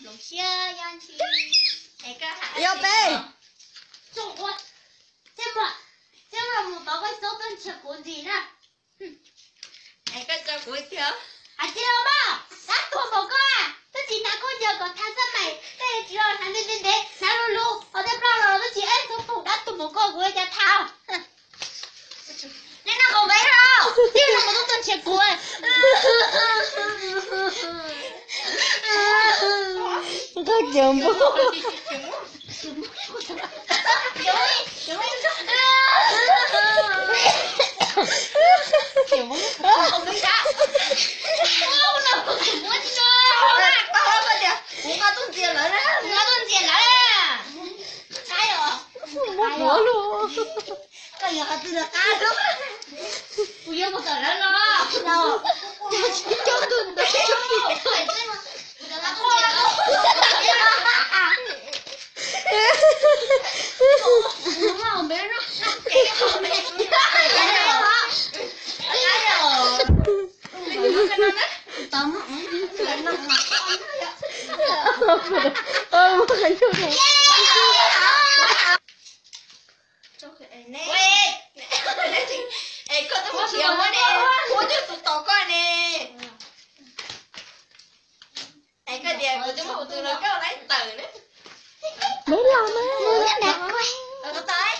Yog peb. Txij no mus tod koj txhob tuaj nrhiav kuv ntxiv na. Hais tsis los mas dab tuag npaum koj, twb tsis hnav khaub ncaws kom thav xab mais, tej tsis los hnav ntev ntev ntev, hnav lus lus hos tej plaub los twb tsis eb txhob phoom dab tuag npaum koj kuv ua cas thav. Neb noj qos npev no, txij no mus txhob tuaj nrhiav kuv. Koj cov npog. Kuv nqa tuaj ntxias lawv na. Nqa tuaj ntxias lawv na. Muab kuv los. Koj yog qhov twg los qab, kuv yuav mus tom lawv no. Coj tus ntawd. Es koj twb mus nrhiav muab ne, muab twb tus tos koj ne. Es koj tias kuv twb muab kuv tus los koj laib tawm ne. Neb los mas.